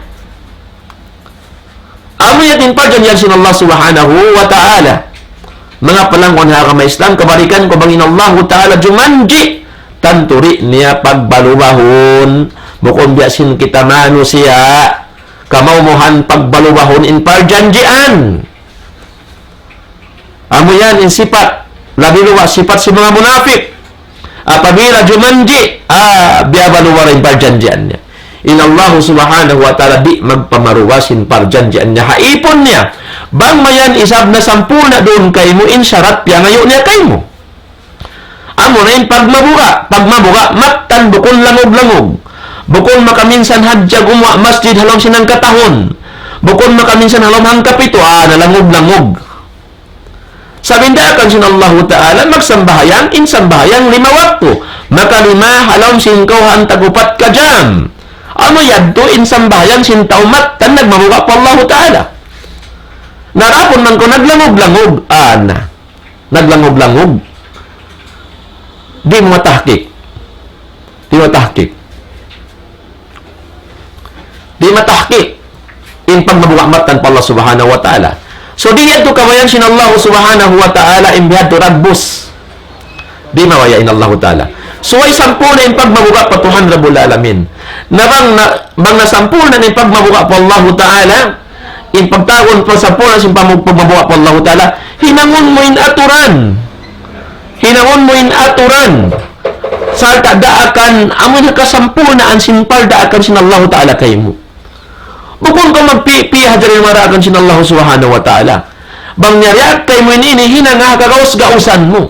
Amu yadtu in parjanjian sin Allah Subhanahu wa Ta'ala. Manga palangguan ha agama Islam, kabalikan ku bang in Allahu Ta'ala jumanji', tantu di' niya pagbalubahun, bukun biya' sin kita manusiya', kamaumuhan pagbalubahun in parjanjian. Amu yan in sipat, labi luba' sipat sin manga munapik. Apabila jumanji', ah, biyabaluwa ra in parjanjian niya. In Allah Subhanahu wa Ta'ala di' magpamaruwa sin parjanjian niya ha ipun niya. Bang mayan isab na sampurna' duun kaymu in sarat piyangayu' niya kaymu. Amuna in pagmabuga', pagmabuga' mattan bukun langug-langug. Bukun makaminsan hadja gumuwa' masjid ha lawm sin hangkatahun. Bukun makaminsan ha lawm hangkapitu, ah, na langug-langug. Sabab in daakan sin Allahu Ta'ala, magsambahayang, in sambahayang lima waktu. Makalima ha lawm sin kawhaan tag-upat ka jam. Amu yadtu in sambahayang sin tau mattan nagmabuga' pa Allahu Ta'ala. Na adapun bang kaw naglangug-langug, ah, na. Naglangug-langug. Di' mu matahkik. Di' matahkik. Di' matahkik in pagmabuga' mattan pa Allah Subhanahu wa Ta'ala. So, di' yadtu kabayaan sin Allah Subhanahu wa Ta'ala in bihadtu dagbus. Di' mabaya' in Allahu Ta'ala. So, way sampurna' in pagmabuga' pa Tuhan Rabbul Alamin. Na bang na, bang na sampurna' in pagmabuga' pa Allahu Ta'ala, in pagtawagun pa sampurna' sin pamug-, pagmabuga' pa Allahu Ta'ala, hinangun mu in aturan. Hinangun mu in aturan. Sarta' daakan, amun kasampurnaan sin pardaakan sin Allahu Ta'ala kaymu. Bukun kaw magpipi hadja dayn ha marayaw sin Allah Subhanahu wa Ta'ala. Bang niyariak kaymu ini, ini hinanga ha kagaus-gausan mu.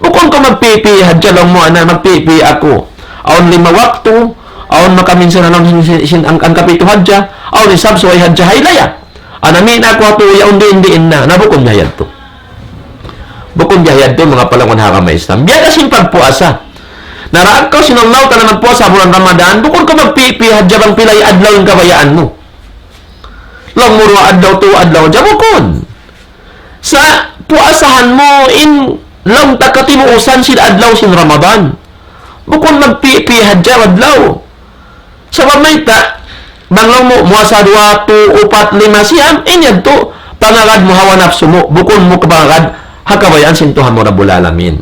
Bukun kaw magpipi hadja laung mu, ana, magpipi aku. Awn lima waktu, awn makaminsan na laung sin, sin, sin, ang, ang kapitu hadja, awn isab subay hadja haylaya. Ana, min aku atu, yaun diin-diin na, na bukun biya' yadtu. Bukun biya' yadtu, manga palangwan ha agama Islam. Biya' da sin pagpuasa. Naraak kaw sin Allah Ta'ala magpuasa bulan Ramadan, bukun kaw magpipi hadja bang pila adlaw in kabayaan mu. Laung mu duwa adlaw, tū adlaw, hadja bukun. Sa' puasahan mu in laung ta katibuusan sin adlaw sin Ramadan. Bukun magpipi hadja adlaw. Sabab mayta', bang laung mu, muasa duwa, tū, upat, lima, siyam, in yadtu, pangagad mu hawa napsu mu, bukun mu kapangagad ha kabayaan sin Tuhan mu Rabbul Alamin.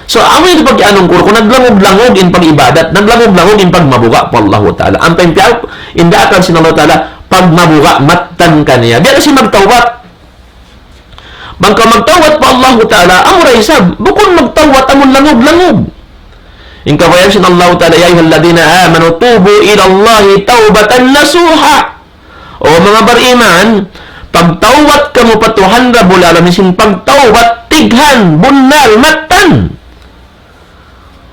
So, amu yadtu pag'iyanun ku, kunu' naglangug-langug in pag-ibadat, naglangug-langug in pagmabuga' pa Allahu Ta'ala. Ampa in piya-, in daakan sin Allahu Ta'ala, pagmabuga' mattan kaniya. Biya' na sin magtawbat. Bang kaw magtawbat pa Allahu Ta'ala, amura isab, bukun magtawbat amun langug-langug. In kabayaan sin Allahu Ta'ala, يا أيها الذين آمنوا توبوا إلى الله توبة نصوحا. O manga bariman, pagtawbat kamu pa Tuhan Rabbul Alamin sin pagtawbat tighan, bunnal, mattan.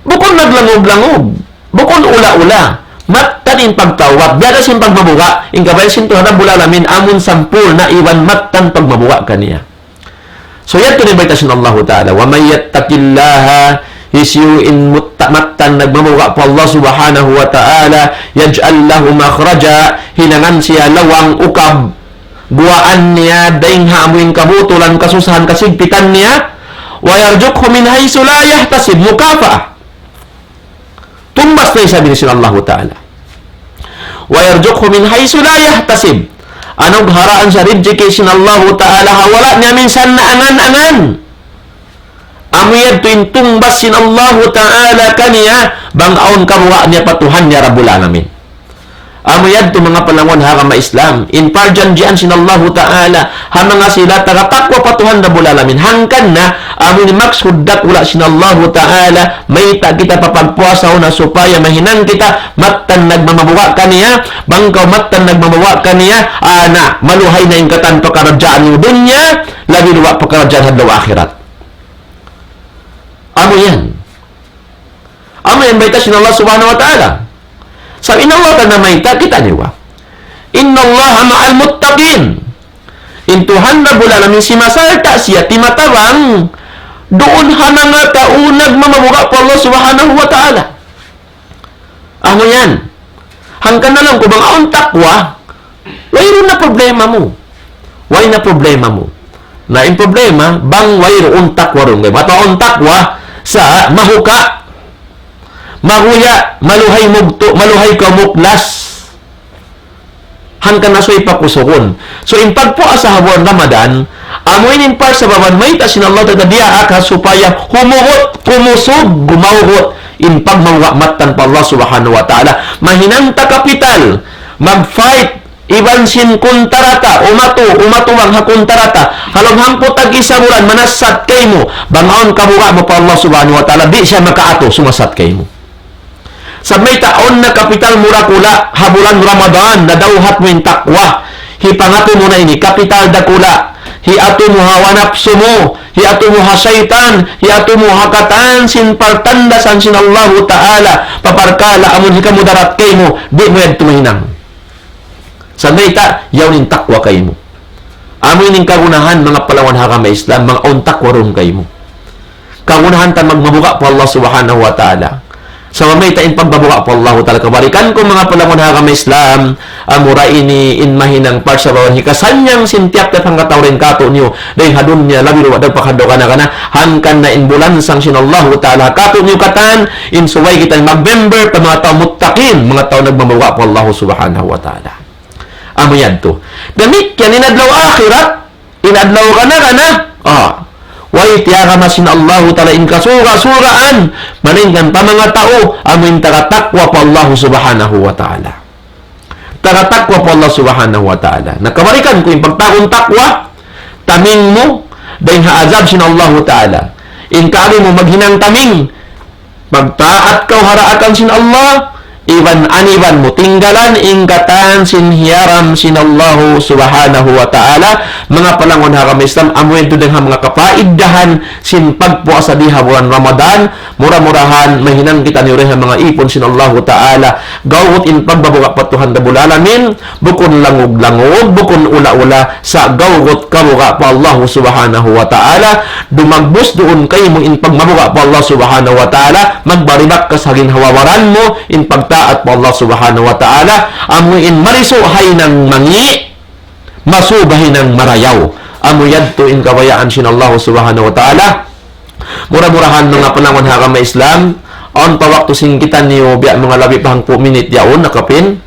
Bukun naglangug-langug, bukun ula-ula. Mattan in pagtawbat, biya' da sin pagmabuga', in kabayaan sin Tuhan Rabbul Alamin, amun sampurna' iban mattan pagmabuga' kaniya. So, yadtu in bayta' sin Allahu Ta'ala, ومن يتق الله, hisiyu in mutta-, mattan nagmabuga' pa Allah Subhanahu wa Ta'ala, يجعل له مخرجا, hinangan siya lawang ukab, guwaan niya, dayn ha amuin kabutulan, kasusahan, kasigpitan niya, ويرزقه من حيث لا يحتسب, mukafaa. Tungbas na isab ini sin Allahu Ta'ala. ويرزقه من حيث لا يحتسب. Anugharaan siya rijiki' sin Allahu Ta'ala ha wala' niya minsan naangan-angan. Amu yadtu in tungbas sin Allahu Ta'ala kaniya, bang awn kabuga' niya pa Tuhan niya Rabbul Alamin. Amu yadtu manga palangwan ha agama Islam, in parjanjian sin Allahu Ta'ala, ha manga sila taga takwa pa Tuhan Rabbul Alamin. Hangkan na, amu ini maksud dakula' sin Allahu Ta'ala, mayta' kita papagpuasa na supaya mahinang kita, mattan nagmamabuga' kaniya, bang kaw mattan nagmamabuga' kaniya, ana, maluhay na in katan pakaradjaan mu dunya, labi luwa' pakaradjaan ha adlaw akhirat. Amu yan. Amu yan bayta' sin Allah Subhanahu wa Ta'ala. Sa' in Allah Ta'ala mayta' kita niwa. إن الله مع المتقين. In Tuhan Rabbul Alamin simasarta' siya timatabang duun ha manga tau nagmamabuga' pa Allah Subhanahu wa Ta'ala. Amu yan. Hangkan na laung ku bang awn takwa, wayruun na problema mu. Way na problema mu. Na in problema, bang wayruun takwa duun kaymu. Atawa awn takwa, sa' mahuka', mahuya', maluhay mugtu', maluhay kaw muklas. Hangkan na subay pakusugun. So, in pagpuasa ha bulan Ramadan, amu ini in parsababan mayta' sin Allah Ta'ala diyaak ha supaya humugut, kumusug, gumaugut in pagmabuga' mattan pa Allah Subhanahu wa Ta'ala. Mahinang ta kapital, mag-fight, iban sin kuntarata, umatu, umatu bang ha kuntarata. Ha lawm hangpu' tag-isa bulan, manasat kaymu, bang awn kabuga' mu pa Allah Subhanahu wa Ta'ala, di' siya makaatu, sumasat kaymu. Sa' mayta' awn na kapital mu dakula', ha bulan Ramadan, nadawhat mu in takwa. Hipangatu mu na ini, kapital dakula'. Hiatu mu hawa napsu mu, hiatu mu ha saytan, hiatu mu ha katan sin partandasan sin Allahu Ta'ala, pa parkala' amun hikamudarat kaymu, di' mu yadtu mahinang. Sa' mayta', yaun in takwa kaymu. Amu ini in kagunahan, manga palangwan ha agama Islam, bang awn takwa duun kaymu. Kagunahan ta magmabuga' pa Allah Subhanahu wa Ta'ala. Sa' mayta' in pagmabuga' pa Allah Ta'ala. Kabalikan ku manga palangwan ha agama Islam, amura ini in mahinang parsababan hikasannyang sin tiyap-tiyap hangkatau dayn kātu'niyu, dayn ha dunya, labi luwa' dayn pa kadtu kana-kana, hangkan na in bulansang sin Allahu Ta'ala ha kātu'niyu katan, in subay kita mag-member pa manga tau muttaqin, manga tau nagmabuga' pa Allah Subhanahu wa Ta'ala. Amu yadtu. Damikkiyan in adlaw akhirat, in adlaw kana-kana, ah, way tiyagama sin Allahu Ta'ala in kasuga-sugaan, malaingkan pa manga tau, amu in taga takwa pa Allah Subhanahu wa Ta'ala. Taga takwa pa Allah Subhanahu wa Ta'ala. Na kabalikan ku in pagtawagun takwa, taming mu, dayn ha azab sin Allahu Ta'ala. In kaagi mu maghinang taming, magtaat kaw ha daakan sin Allah, iban aniban mu, tinggalan in katan sin hiyaram sin Allahu Subhanahu wa Ta'ala. Manga palangun ha agama Islam, amu yadtu dayn ha manga kapaidahan sin pagpuasa di ha bulan Ramadan. Mura-murahan mahinang kitaniyu dayn ha manga īpun sin Allahu Ta'ala. Gawgut in pagmabuga' pa Tuhan Rabbul Alamin, bukun langug-langug, bukun ula-ula, sa' gawgut kabuga' pa Allah Subhanahu wa Ta'ala. Dumagbus duun kaymu in pagmabuga' pa Allah Subhanahu wa Ta'ala, magbaribak ka sa' ginhawa-baran mu in pagtaat pa Allah Subhanahu wa Ta'ala. Amu in malisu' ha hinang mangi', masuba ha hinang marayaw. Amu yadtu in kabayaan sin Allah Subhanahu wa Ta'ala. Mura-murahan manga palangun ha agama Islam, awn pa waktu sin kitaniyu biya' manga labi pa hangpu' minit yaun nakapin.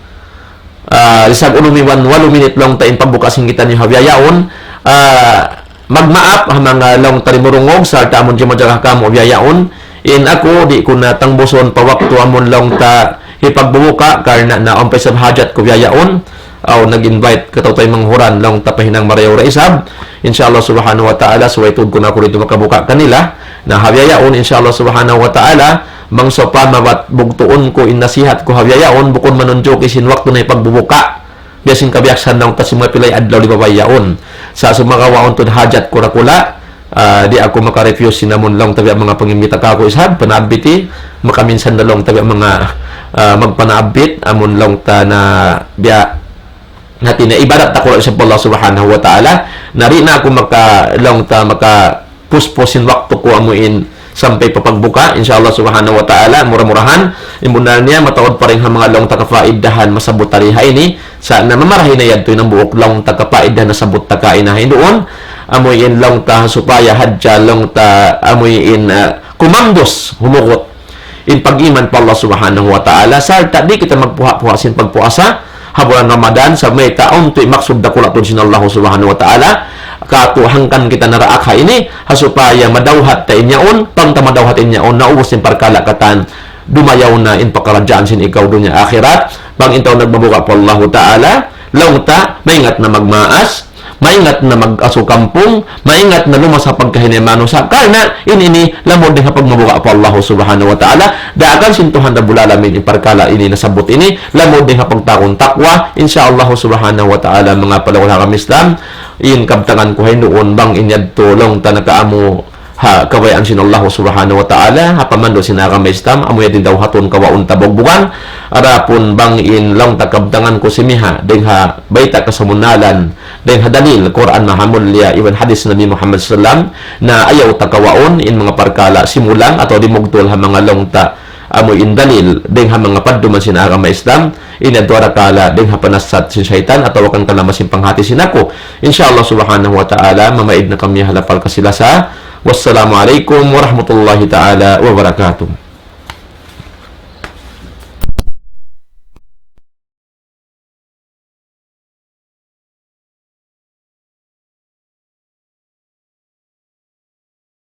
Ah, lisag unum iban walu minit laung ta in pagbuka sin kitaniyu ha bihaun. Ah, magmaap ha manga laung ta di' murungug, sarta' amun jimajara kamu bihaun. In aku, di' ku na tangbusun pa waktu amun laung ta hipagbubuka, karna' na awn pa isab hajat ku bihaun. Aw, nag-invite kataw-taymanghuran laung ta pa hinang marayaw da isab. Insha Allah Subhanahu wa Ta'ala, subay tuud ku na aku didtu makabuka kanila. Na ha bihaun, insha Allah Subhanahu wa Ta'ala, bang sawpama bat bugtuun ku in nasihat ku ha bihaun, bukun manunjuki sin waktu na hipagbubuka. Biya' sin kabiyaksahan laung ta sin manga pilay adlaw di' ba bihaun. Sa' sumagawa' awn tuud hajat ku dakula', ah, di' aku maka-refuse sin amun laung ta biya' manga pangimbita kaku' isab, panabbiti, makaminsan na laung ta biya' manga, ah, magpanabbit, amun laung ta na biya' hati niya ibadat ta kura' isab pa Allah Subhanahu wa Ta'ala, na di' na aku maka, laung ta maka puspos sin waktu ku amu in sampay pa pagbuka, insha Allah Subhanahu wa Ta'ala, mura-murahan, in bunnal niya, mataud pa dayn ha manga laung ta kapaidahan masabbut tari ha ini, sa' na mamarahi na yadtu in hambuuk laung ta kapaidahan nasabbut ta kaina ha ini duun, amu in laung ta supaya hadja laung ta amu in, ah, kumamdus, humugut in pag-iman pa Allah Subhanahu wa Ta'ala, sarta' di' kita magpuha'-puha' sin pagpuasa ha bulan Ramadan, sa' mayta' awn tuud maksud dakula' tuud sin Allah Subhanahu wa Ta'ala, katu' hangkan kita naraak ha ini, ha supaya madawhat ta in yaun, bang ta madawhat in yaun, naubus in parkala' katan, dumayaw na in pakaradjaan sin ikaw dunya akhirat, bang in tau nagmabuga' pa Allah Ta'ala, laung ta, maingat na magmaas, maingat na mag-asukampung, maingat na lumas ha pagkahi niya manusiya'. Karna' in ini lamud dayn ha pagmabuga' pa Allah Subhanahu wa Ta'ala. Daakan sin Tuhan Rabbul Alamin in parkala' ini nasabbut ini, lamud dayn ha pagtawagun takwa. Insha Allah Subhanahu wa Ta'ala, manga palangun ha agama Islam, in kabtangan ku ha ini duun bang in yadtu laung ta nakaamu ha kabayaan sin Allah Subhanahu wa Ta'ala, ha pamandu' sin agama Islam, amu yadtu in dawhatun kawaun ta bugbugan. Adapun bang in laung ta kabtangan ku simiha, dayn ha bayta' kasamunnalan, dayn ha dalil, Qur'an Mahamulliya, iban hadis Nabi Muhammad sallallahu alayhi wasallam, na ayaw ta kawaun in manga parkala' simulang atawa dimugtul ha manga laung ta amu in dalil, dayn ha manga padduman sin agama Islam, in yadtu arakala' dayn ha panasat sin saytan, atawa kan kalamas sin panghati sin aku. Insha Allah Subhanahu wa Ta'ala, mamaid na kami ha lapal kasi-lasa. Wassalamu alaykum warahmatullahi ta'ala wabarakatuh.